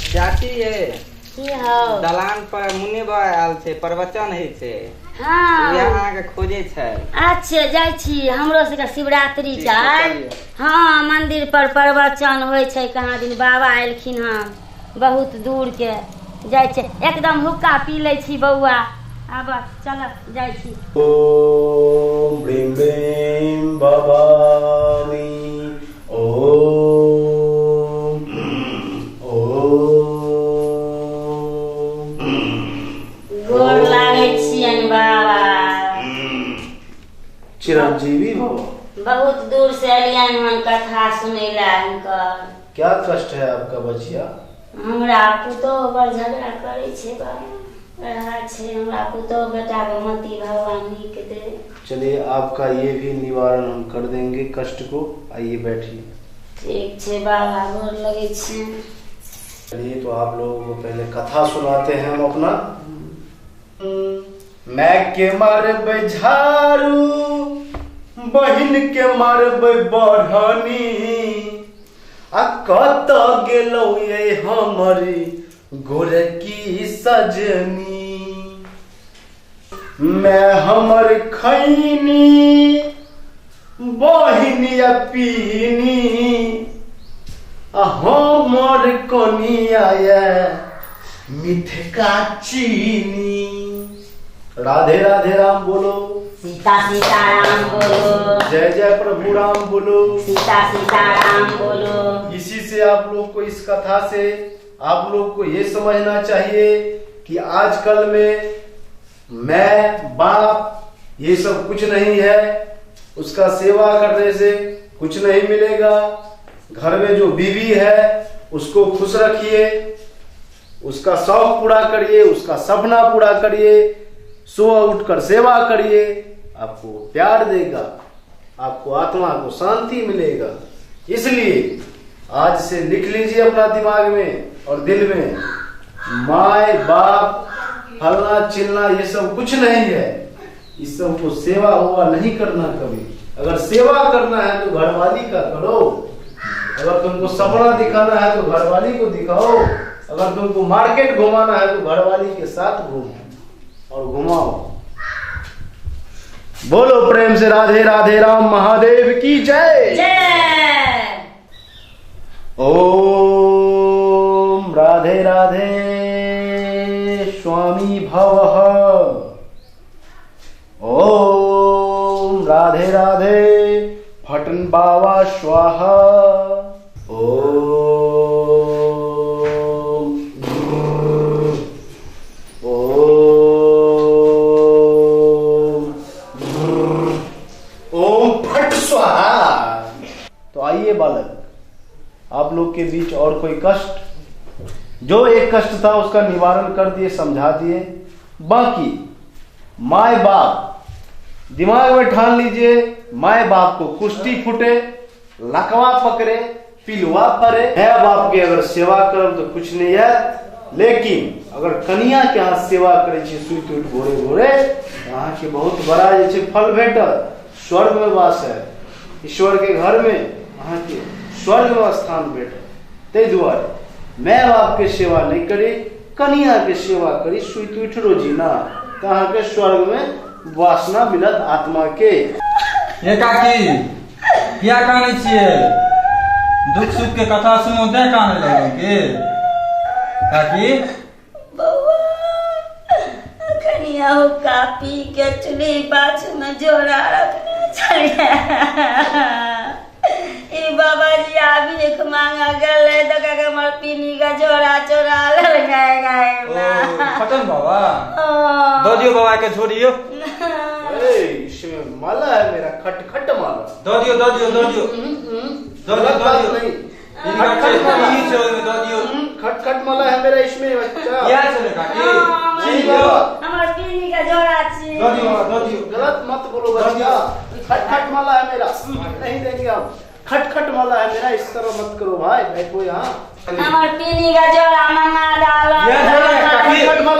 चाची ये की हौ दलान पर मुन्नी बाबा आयल छै, प्रवचन होइ छै। हँ। उएह अहाँके खोजै छै। अच्छा, जाइ छी। हमरो सबके शिवरात्रि ठीक छै, छै। चलियौ। हँ, मंदिर पर प्रवचन होइ छै। कहाँ दिन बाबा एलखिन हँ बहुत दूर के। जाइ छै, एकदम हुक्का पी लै छी बौआ। आब चल, जाइ छी। ओम ह्रीं ह्रीं भवानी ओम ओम। गोर लागै छियनि बाबा। चिरंजीवी भव। बहुत दूर से एलियनि हन कथा सुनै लए हुनकर। क्या कष्ट है आपका बचिया? हमरा पुतोह बड़ झगड़ा करै छै बाबा। वएह छै, हमरा पुतोह बेटाके मति भगवान नीक दे। चलिए, आपका ये भी निवारण हम कर देंगे कष्ट को। आइए, बैठिए। ठीक छै बाबा, गोर लगै छै। चलिए, तो आप लोगों को पहले कथा सुनाते हैं हम अपना। मैं के मारबै झाड़ू, बहिन के मारबै बढ़नी, आ कत गेलौ ये हमर गोरकी सजनी? मैं हमर खैनी, बहिन या पीनी, आ हमर कनिया ये मिठका चीनी। राधे राधे राम बोलो। सीता सीता राम बोलो। जय जय प्रभु राम बोलो। सीता सीता राम बोलो। इसी से आप लोग को, इस कथा से आप लोग को ये समझना चाहिए कि आजकल में मैं बाप ये सब कुछ नहीं है। उसका सेवा करने से कुछ नहीं मिलेगा। घर में जो बीवी है उसको खुश रखिए, उसका शौक पूरा करिए, उसका सपना पूरा करिए, सुबह उठकर सेवा करिए, आपको प्यार देगा, आपको आत्मा को शांति मिलेगा। इसलिए आज से लिख लीजिए अपना दिमाग में और दिल में, माए बाप फलना चिलना ये सब कुछ नहीं है। इस सब को सेवा हुआ नहीं करना कभी। अगर सेवा करना है तो घरवाली का करो। अगर तुमको सपना दिखाना है तो घरवाली को दिखाओ। अगर तुमको मार्केट घुमाना है तो घरवाली के साथ घूमो और घुमाओ। बोलो प्रेम से राधे राधे राम महादेव की जय। जय। ओम राधे राधे स्वामी भवः। ओम राधे राधे फटन बाबा स्वाहा। ओम ओम ओम फट स्वाहा। तो आइए बालक, आप लोग के बीच और कोई कष्ट? जो एक कष्ट था उसका निवारण कर दिए, समझा दिए। बाकी माए बाप दिमाग में ठान लीजिए, माए बाप को कुश्ती फूटे, लकवा पकड़े, पिलुआ पड़े है। बाप के अगर सेवा करब तो कुछ नहीं है, लेकिन अगर कनिया के अहाँ सेवा करै छी सुति उठि भोरे भोरे, तऽ अहाँके बहुत बड़ा जे छै फल भेटत। स्वर्ग में वास है, ईश्वर के घर में अहाँके स्वर्ग में स्थान भेटत। ताहि दुआरे माय बाप के सेवा नहि करी, कनिया के सेवा करी सुति उठि रोजीना, तऽ अहाँके स्वर्ग में वासना मिलत आत्मा के। हे काकी, किया कानै छियै? दुख सुख के कथा सुनो तें कानै लगलहुँ की काकी? बौआ, कनिया हुक्का पी के चुल्ही पाछू में जोड़ा रखने छलियै। ई बाबाजी आ भीख मांगा गेलै तऽ कहलकै हमर पीनी के झोरा चोरा लेलकै गाय। ओ फटन बाबा, दऽ दियौ बाबा के झोरियो। ए, इसमें माला है मेरा, खट खट माला। दऽ दियौ, दऽ दियौ, दऽ दियौ, दऽ दियौ। गलत दऽ बात दियौ। नहीं। हिनका खट खट माला। ई छै ओहिमे, दऽ दियौ। खट खट माला है मेरा इसमें बच्चा। किया छलै काकी? जी दियौ। बाबा। हमर पीनी के झोरा छी। दऽ दियौ बाबा, दऽ दियौ। गलत मत बोलो बच्चा। खट खट माला है मेरा, नहीं देंगे हम। खट खट माला है मेरा, इस तरह मत करो भाई, बैठो यहाँ। हमर पीनी के झोरा मंगा डाल। इएह झोरा है काकी। खट खट माला।